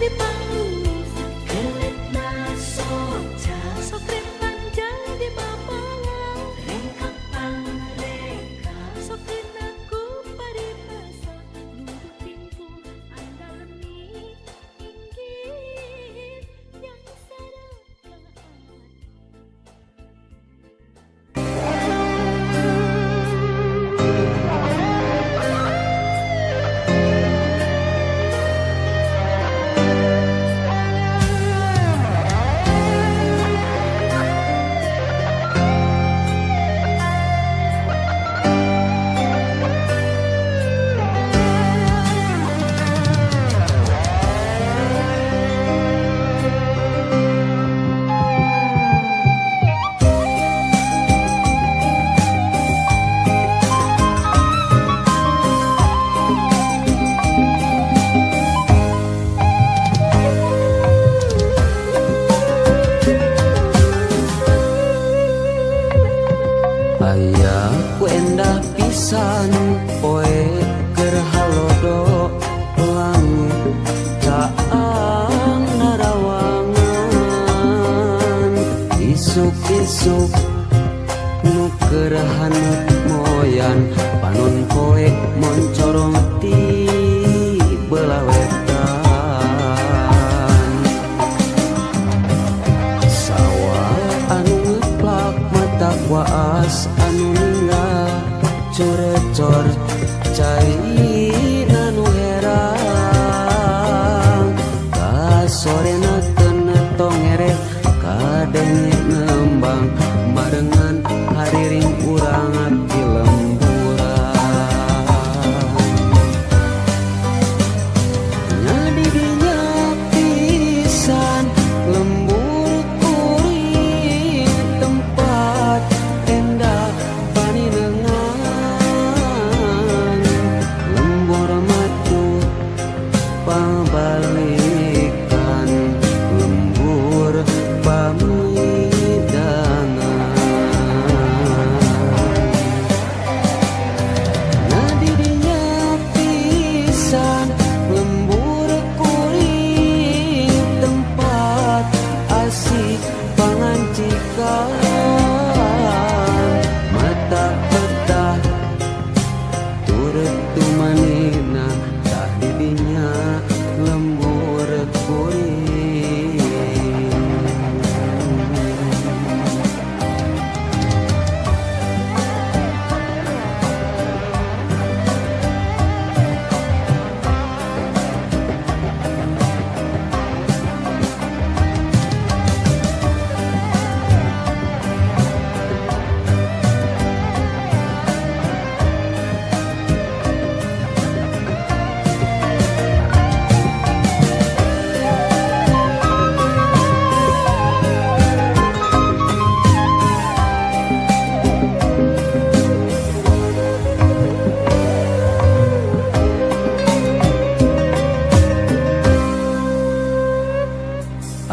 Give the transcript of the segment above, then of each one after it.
Jadi panglus keletna soca sokrenan jadi mapala rengkak pangreka sokrina ku paribasa nuduh timpuh andalemi inggir yang sarakaan. Aya ku endah pisan poe keur halodo langit caang narawangan isuk-isuk nu keur haneut moyan panon poe moncorong ti belah wetan sawah anu ngeplak mata waas anu ninggal corecor cai nanu herang kasorena kena tongeret kadenge ngembang barengan hariring urang di lemburan nyadidinya pisan lembur kuring tempat endah paninengan lembur matu pabalikan lembur pamidangan nadidinya pisan lembur kuring tempat asik pangancikan mata petah turut tumanina tah didinya lembur kuring.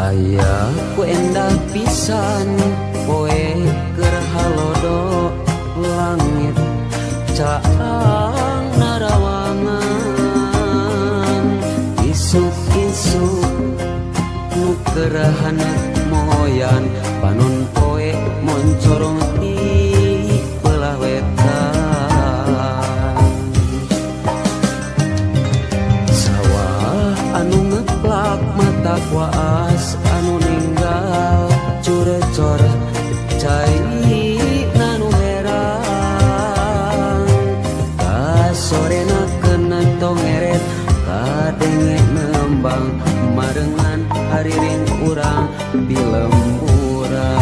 Aya ku endah pisan poe keur halodo langit caang narawangan isuk-isuk nu keur haneut moyan panon poe moncorong ti belah wetan sawah anu ngeplak mata waas anu ninggal curecor cai nanu herang kasorena kena tongeret kadenge nembang marengan hariring urang di lemburan.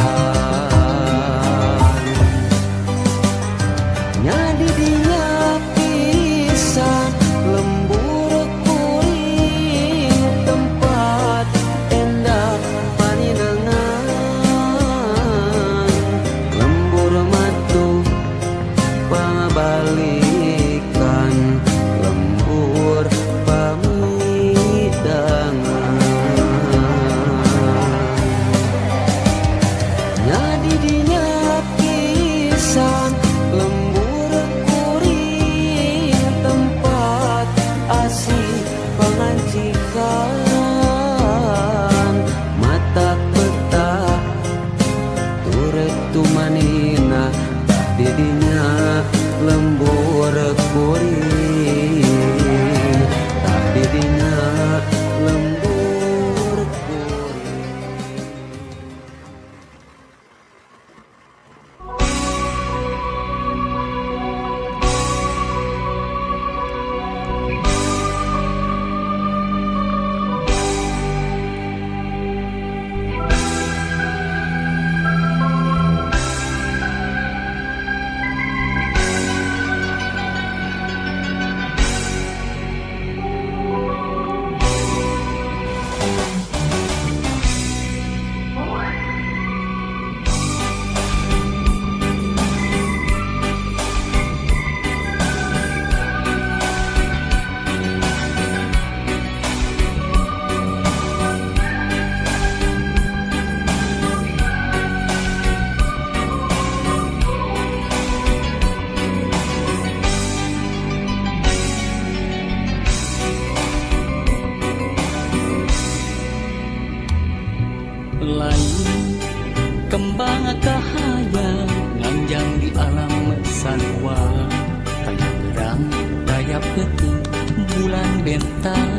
bulan bentang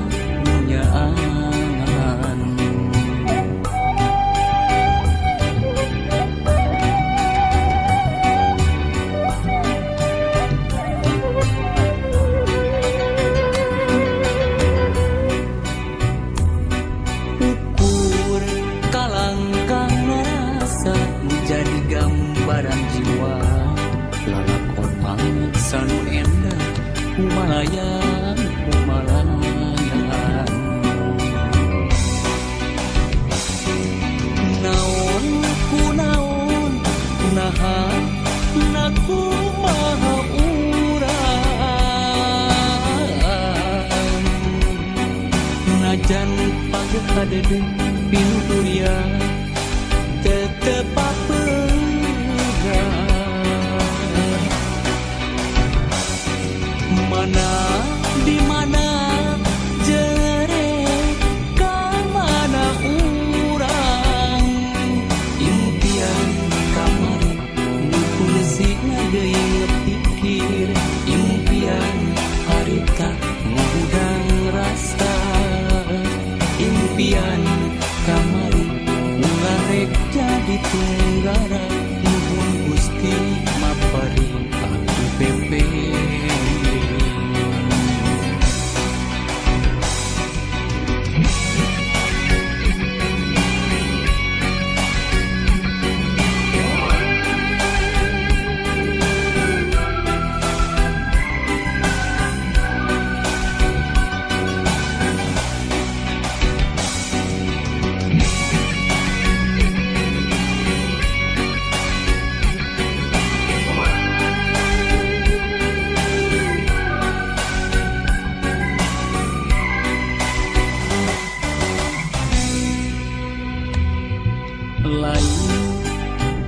nyaangan. Ukur kalangkang rasa menjadi gambaran jiwa lalakon mangsa nu endah kumalayang kumalayan. Naon ku naon naha nakumaha urang najan pageh kadede pinuturia tetep papegang. Mana di mana jere ka mana urang impian kamari nu kungsi ngageuing pikir impian harita ngahudang rasa impian kamari ulah rek jadi tunggara nuhun Gusti mapari atuh pepe. Lain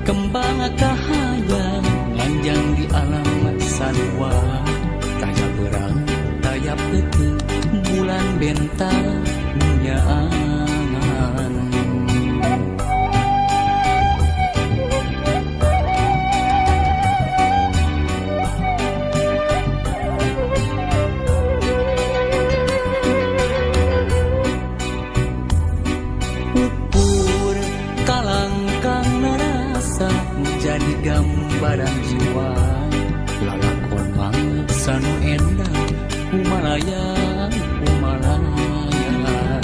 kembang kahayang nganjang di alam sarua taya berang taya peuting bulan bentang nyaangan. Ukur kalangkang narasa menjadi gambaran jiwa lalakon mangsa nu endah kumalayang kumalayan.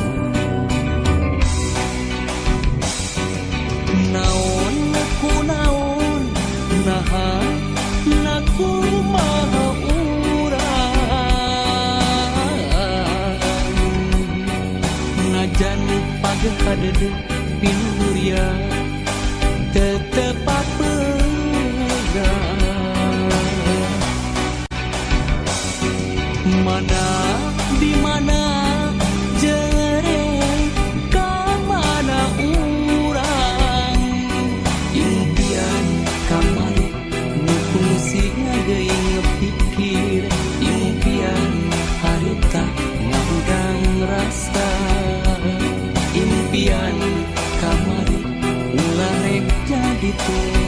Naon ku naon naha nakumaha urang najan pageh kadede pinuria tetep papegang. Mana di mana jere ka mana urang impian kamari nu kungsi ngageuing pikir impian harita ngahudang rasa impian kamari ulah rek jadi tuh.